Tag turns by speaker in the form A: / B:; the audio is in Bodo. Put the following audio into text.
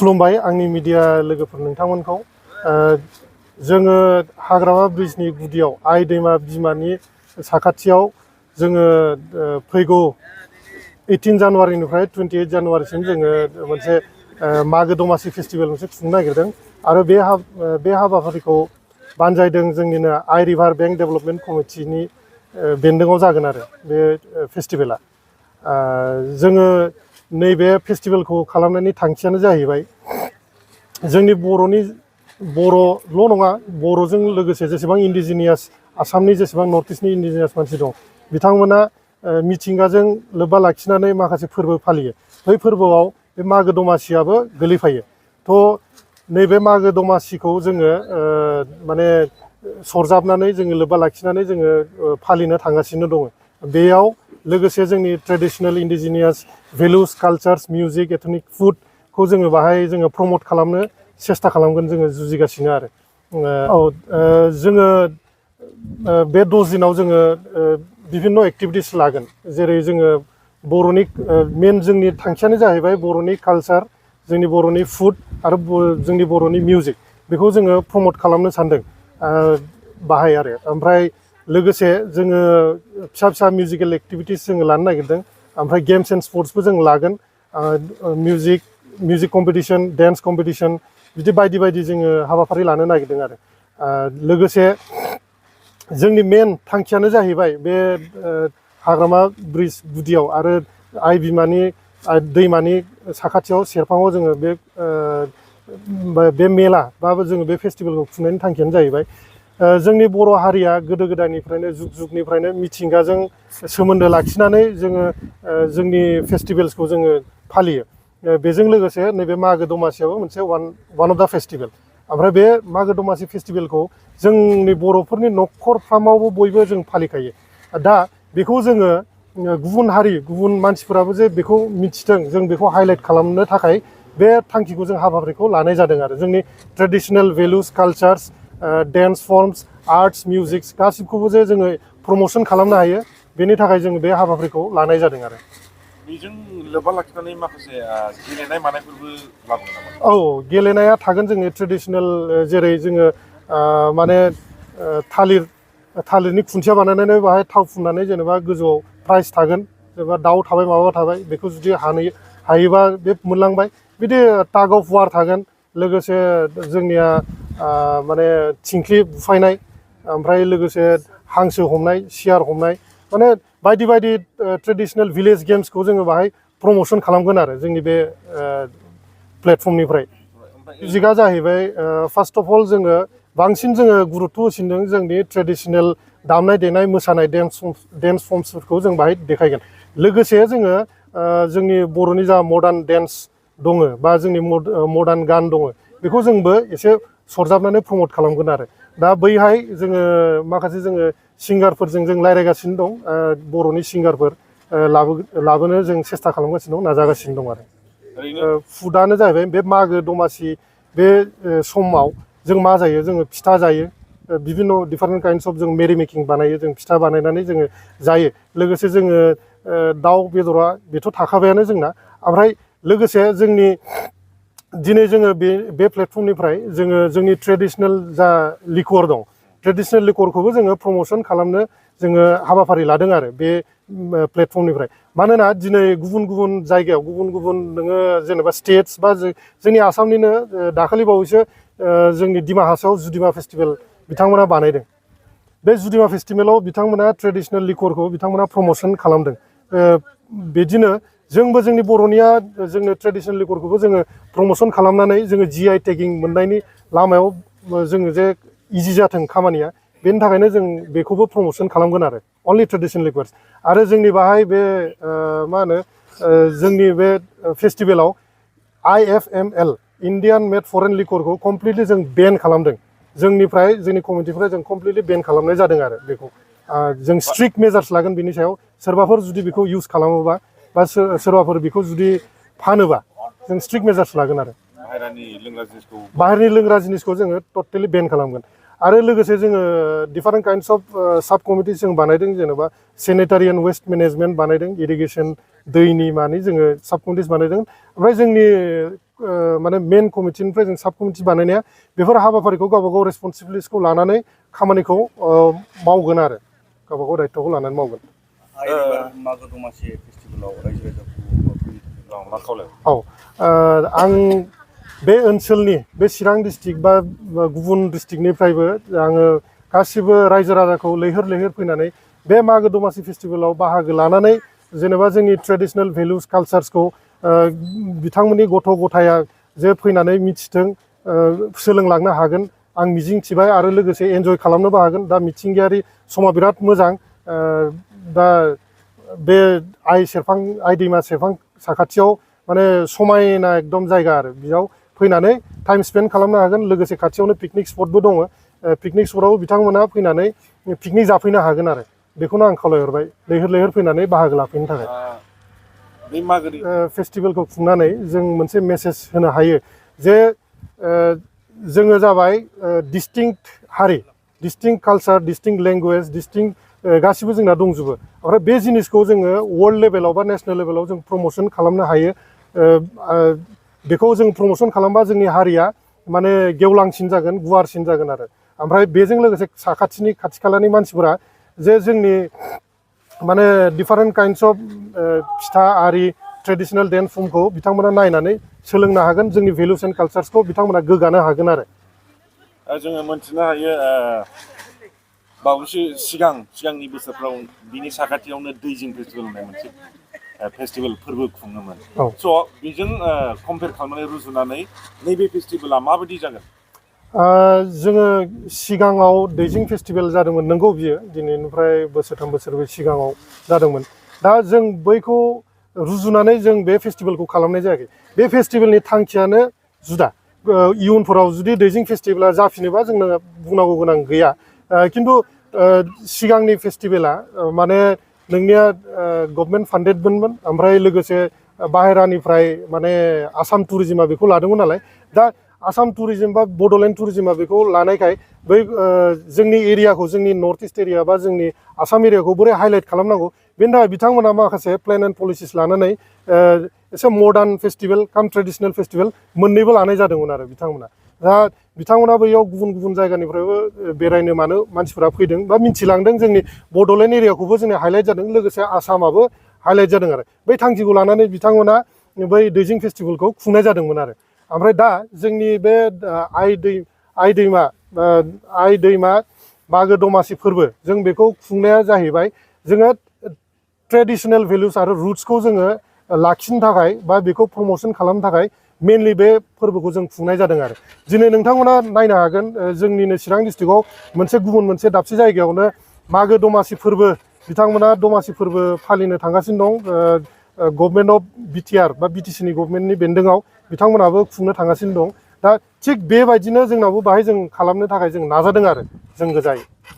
A: खुलुमबाय आंनि मिडिया लोगोफोर नोंथांमोनखौ जोङो हाग्रामा ब्रिजनि गुदियाव आइ दैमा बिमानि साखाथियाव जोङो फैगौ 18 जानुवारिनिफ्राय 28 जानुवारिसिम जोङो मोनसे मागो दमासि फेस्टिभेल मोनसे खुंनो नागिरदों आरो बे हाबाफारिखौ बानजायदों जोंनिनो आइ रिभार बेंक डेभेलपमेन्ट कमिटिनि बेन्दोङाव जागोन आरो बे फेस्टिभेला जोङो नैबे फेस्टिभेलखौ खालामनायनि थांखियानो जाहैबाय जोंनि बर'ल' नङा बर'जों लोगोसे जेसेबां इन्डिजिनियास आसामनि जेसेबां नर्थ इस्टनि इन्डिजिनियास मानसि दं बिथांमोना मिथिंगाजों लोब्बा लाखिनानै माखासे फोरबो फालियो बै फोरबोआव बे मागो दमासियाबो गोलैफायो थ' नैबे मागो दमासिखौ जोङो माने सरजाबनानै जोङो लोब्बा लाखिनानै जोङो फालिनो थांगासिनो दङ बेयाव लोगोसे जोंनि ट्रेडिशनेल इन्डिजिनियास भेलुस कालचार्स मिउजिक एथनिक फुडखौ जोङो बाहाय जोङो प्रमट खालामनो सेस्था खालामगोन जोङो जुजिगासिनो आरो जोङो बे 10 दिनाव जोङो बिभिन्न एक्टिभिटिस लागोन जेरै जोङो बर'नि मेन जोंनि थांखियानो जाहैबाय बर'नि कालचार जोंनि बर'नि फुड आरो जोंनि बर'नि मिउजिक बेखौ जोङो प्रमट खालामनो सानदों बाहाय आरो ओमफ्राय लोगोसे जोङो फिसा मिउजिकेल एक्टिभिटिस जोङो लानो नागिरदों ओमफ्राय गेम्स एन्ड स्पर्ट्सबो जों लागोन मिउजिक कम्पिटिशन डेन्स कम्पिटिशन बिदि बायदि जोङो हाबाफारि लानो नागिरदों आरो लोगोसे जोंनि मेन थांखियानो जाहैबाय बे हाग्रामा ब्रिज गुदियाव आरो आइ बिमानि दैमानि साखाथियाव सेरफाङाव जोङो बे मेला बा जोङो बे फेस्टिभेलखौ खुंनायनि थांखियानो जाहैबाय जोंनि बर' हारिया गोदो गोदायनिफ्रायनो जुगनिफ्रायनो मिथिंगाजों सोमोन्दो लाखिनानै जोङो जोंनि फेस्टिभेल्सखौ जोङो फालियो बेजों लोगोसे नैबे मागो दमासियाबो मोनसे वान अफ दा फेस्टिभेल ओमफ्राय बे मागो दमासि फेस्टिभेलखौ जोंनि बर'फोरनि न'खरफ्रामावबो बयबो जों फालिखायो दा बेखौ जोङो गुबुन मानसिफोराबो जे बेखौ मिथिथों जों बेखौ हाइलाइट खालामनो थाखाय बे थांखिखौ जों हाबाफारिखौ लानाय जादों आरो जोंनि ट्रेडिशनेल भेलुस कालचार्स डेन्स फर्मस आर्ट्स मिउजिक्स गासिबखौबो जे जोङो प्रम'सन खालामनो हायो बेनि थाखाय जोङो बे हाबाफारिखौ लानाय जादों आरो
B: बेजों लोब्बा लाखिनानै माखासे गेलेनाय मानायफोरबो लाबोगोन नामा?
A: औ गेलेनाया थागोन जोंनि ट्रेडिशनेल जेरै जोङो माने थालिरनि खुन्थिया बानायनानै बाहाय थाव फुननानै जेनेबा गोजौआव प्राइज थागोन जेनेबा दाउ थाबाय माबा थाबाय बेखौ जुदि हायोबा बे मोनलांबाय बिदि टाग अफ वार थागोन लोगोसे जोंनिया माने थिंख्लि बुफायनाय ओमफ्राय लोगोसे हांसो हमनाय सियार हमनाय माने बायदि ट्रेडिशनेल भिलेज गेम्सखौ जोङो बाहाय प्रम'सन खालामगोन आरो जोंनि बे प्लेटफर्मनिफ्राय मिउजिकआ जाहैबाय फार्स्ट अफ अल जोङो बांसिन जोङो गुरुत्थ' होसिनदों जोंनि ट्रेडिशनेल दामनाय देनाय मोसानाय डेन्स फर्मसफोरखौ जों बाहाय देखायगोन लोगोसे जोङो जोंनि बर'नि जा मडार्न डेन्स दङ बा जोंनि मडार्न गान दङ बेखौ जोंबो एसे सरजाबनानै प्रमट खालामगोन आरो दा बैहाय जोङो माखासे जोङो सिंगारफोरजों जों रायज्लायगासिनो दं बर'नि सिंगारफोर लाबोनो जों सेस्था खालामगासिनो दं नाजागासिनो दं आरो फुडआनो जाहैबाय बे मागो दमासि बे समाव जों मा जायो जोङो फिथा जायो बिभिन्न डिफारेन्ट काइन्डस अफ जों मेरि मेकिं बानायो जों फिथा बानायनानै जोङो जायो लोगोसे जोङो दाउ बेदरा बेथ' थाखाबायानो जोंना ओमफ्राय लोगोसे जोंनि दिनै जोङो बे प्लेटफर्मनिफ्राय जोङो जोंनि ट्रेडिशनेल जा लिकुवर दं ट्रेडिशनेल लिकुवरखौबो जोङो प्रम'सन खालामनो जोङो हाबाफारि लादों आरो बे प्लेटफर्मनिफ्राय मानोना दिनै गुबुन जायगायाव गुबुन नोङो जेनेबा स्टेट्स बा जोंनि आसामनिनो दाखालि बावैसो जोंनि दिमा हासाव जुदिमा फेस्टिभेल बिथांमोना बानायदों बे जुदिमा फेस्टिभेलाव बिथांमोना ट्रेडिशनेल लिकुवरखौ बिथांमोना प्रम'सन खालामदों बिदिनो जोंबो जोंनि बर'निया जोंनो ट्रेडिशनेल लिकुवरखौबो जोङो प्रम'सन खालामनानै जोङो GI टेगिं मोननायनि लामायाव जोङो जे इजि जाथों खामानिया बेनि थाखायनो जों बेखौबो प्रम'सन खालामगोन आरो अनलि ट्रेडिशनेल लिकुवरस आरो जोंनि बाहाय बे मा होनो जोंनि बे फेस्टिभेलाव IFML इन्डियान मेड फरेन लिकुवरखौ कमप्लिटलि जों बेन खालामदों जोंनिफ्राय जोंनि कमिटिनिफ्राय जों कमप्लिटलि बेन खालामनाय जादों आरो बेखौ जों स्ट्रिक्ट मेजार्स लागोन बिनि सायाव सोरबाफोर जुदि बेखौ इउज खालामोबा बा सोरबाफोर बेखौ जुदि फानोबा जों स्ट्रिक्ट मेजार्स लागोन आरो बाहेरनि लोंग्रा जिनिसखौ जोङो टटेलि बेन खालामगोन आरो लोगोसे जोङो डिफारेन्ट काइन्डस अफ साब कमिटिस जों बानायदों जेनेबा सेनिटारि एन्ड वेस्ट मेनेजमेन्ट बानायदों इरिगेसन दैनि मानि जोङो साब कमिटिस बानायदों ओमफ्राय जोंनि माने मेन कमिटिनिफ्राय जों साब कमिटि बानायनाया बेफोर हाबाफारिखौ गावबा गाव रेसपन्सिबिलिटिखौ लानानै खामानिखौ मावगोन आरो गावबा गाव दायित्वखौ लानानै मावगोन।
C: मागो दमासि फेस्टिभेलाव रायजो राजाखौ
B: मा खावलाय?
A: औ आं बे ओनसोलनि बे चिरां डिस्ट्रिक्ट बा गुबुन डिस्ट्रिक्टनिफ्रायबो आङो गासिबो रायजो राजाखौ लैहोर लैहोर फैनानै बे मागो दमासि फेस्टिभेलाव बाहागो लानानै जेनेबा जोंनि ट्रेडिसनेल भेलुस कालचार्सखौ बिथांमोननि गथ' गथाया जे फैनानै मिथिथों सोलोंलांनो हागोन आं मिजिंथिबाय आरो लोगोसे एन्जय खालामनोबो हागोन। दा मिथिंगायारि समा बिराद मोजां दा बे आइ दैमा सेरफां साखाथियाव माने समायना एकदम जायगा आरो बेयाव फैनानै टाइम स्पेन्ड खालामनो हागोन। लोगोसे खाथियावनो पिकनिक स्पटबो दङ। पिकनिक स्पटआव बिथांमोना फैनानै पिकनिक जाफैनो हागोन आरो बेखौनो आं खावलायहरबाय लैहोर लैहोर फैनानै बाहागो लाफैनो थाखाय।
B: बे मागोनि
A: फेस्टिभेलखौ खुंनानै जों मोनसे मेसेज होनो हायो जे जोङो जाबाय डिस्टिंक्ट हारि, distinct culture, distinct language, distinct गासिबो जोंना दंजोबो। ओमफ्राय बे जिनिसखौ जोङो वर्ल्ड लेभेलाव बा नेसनेल लेभेलाव जों प्रम'सन खालामनो हायो। बेखौ जों प्रम'सन खालामबा जोंनि हारिया माने गेवलांसिन जागोन, गुवारसिन जागोन आरो ओमफ्राय बेजों लोगोसे साखाथिनि खाथि खालानि मानसिफोरा जे जोंनि माने डिफारेन्ट काइन्डस अफ फिथा आरि ट्रेडिसनेल डेन्स फर्मखौ बिथांमोना नायनानै सोलोंनो हागोन। जोंनि भेलुस एन्ड कालचार्सखौ बिथांमोना गोग्गानो हागोन आरो
B: जोङो मोनथिनो हायो बावैसो सिगांनि बोसोरफ्राव बिनि साखाथियावनो दैजिं फेस्टिभेल होननाय मोनसे फेस्टिभेल फोरबो खुङोमोन। स' बेजों कम्पेयार खालामनानै रुजुनानै नैबे फेस्टिभेला माबायदि जागोन?
A: जोङो सिगाङाव दैजिं फेस्टिभेल जादोंमोन नंगौ बियो दिनैनिफ्राय बोसोरथाम बोसोरब्रै सिगाङाव जादोंमोन। दा जों बैखौ रुजुनानै जों बे फेस्टिभेलखौ खालामनाय जायाखै। बे फेस्टिभेलनि थांखियानो जुदा। इयुनफोराव जुदि दैजिं फेस्टिभेला जाफिनोबा जोंनो बुंनांगौ गोनां गैया। खिन्थु सिगांनि फेस्टिभेला माने नोंनिया गभर्नमेन्ट फान्डेडमोन ओमफ्राय लोगोसे बाहेरानिफ्राय माने आसाम टुरिजिमा बेखौ लादोंमोन नालाय। दा आसाम टुरिजिम बा बड'लेण्ड टुरिजिमा बेखौ लानायखाय बै जोंनि एरियाखौ जोंनि नर्थ इस्ट एरिया बा जोंनि आसाम एरियाखौ बोरै हाइलाइट खालामनांगौ बेनि थाखाय बिथांमोना माखासे प्लेन एन्ड पलिसिस लानानै एसे मडार्न फेस्टिभेल काम ट्रेडिसनेल फेस्टिभेल मोननैबो लानाय जादोंमोन आरो बिथांमोना। दा बिथांमोना बैयाव गुबुन गुबुन जायगानिफ्रायबो बेरायनो मानो मानसिफोरा फैदों बा मिथिलांदों। जोंनि बड'लेण्ड एरियाखौबो जोंनि हाइलाइट जादों, लोगोसे आसामाबो हाइलाइट जादों आरो बै थांखिखौ लानानै बिथांमोना बै दैजिं फेस्टिभेलखौ खुंनाय जादोंमोन आरो ओमफ्राय दा जोंनि बे आइ दैमा मागो दमासि फोरबो जों बेखौ खुंनाया जाहैबाय जोङो ट्रेडिसनेल भेलुस आरो रुट्सखौ जोङो लाखिनो थाखाय बा बेखौ प्रम'सन खालामनो थाखाय मेनलि बे फोरबोखौ जों खुंनाय जादों आरो दिनै नोंथांमोना नायनो हागोन जोंनिनो चिरां डिस्ट्रिक्टआव मोनसे दाबसे जायगायावनो मागो दमासि फोरबो बिथांमोना दमासि फोरबो फालिनो थांगासिनो दं। गभर्नमेन्ट अफ बिटिआर बा बिटिसिनि गभर्नमेन्टनि बेन्दोङाव बिथांमोनाबो खुंनो थांगासिनो दं। दा थिग बेबायदिनो जोंनावबो बाहाय जों खालामनो थाखाय जों नाजादों आरो जों गोजायै।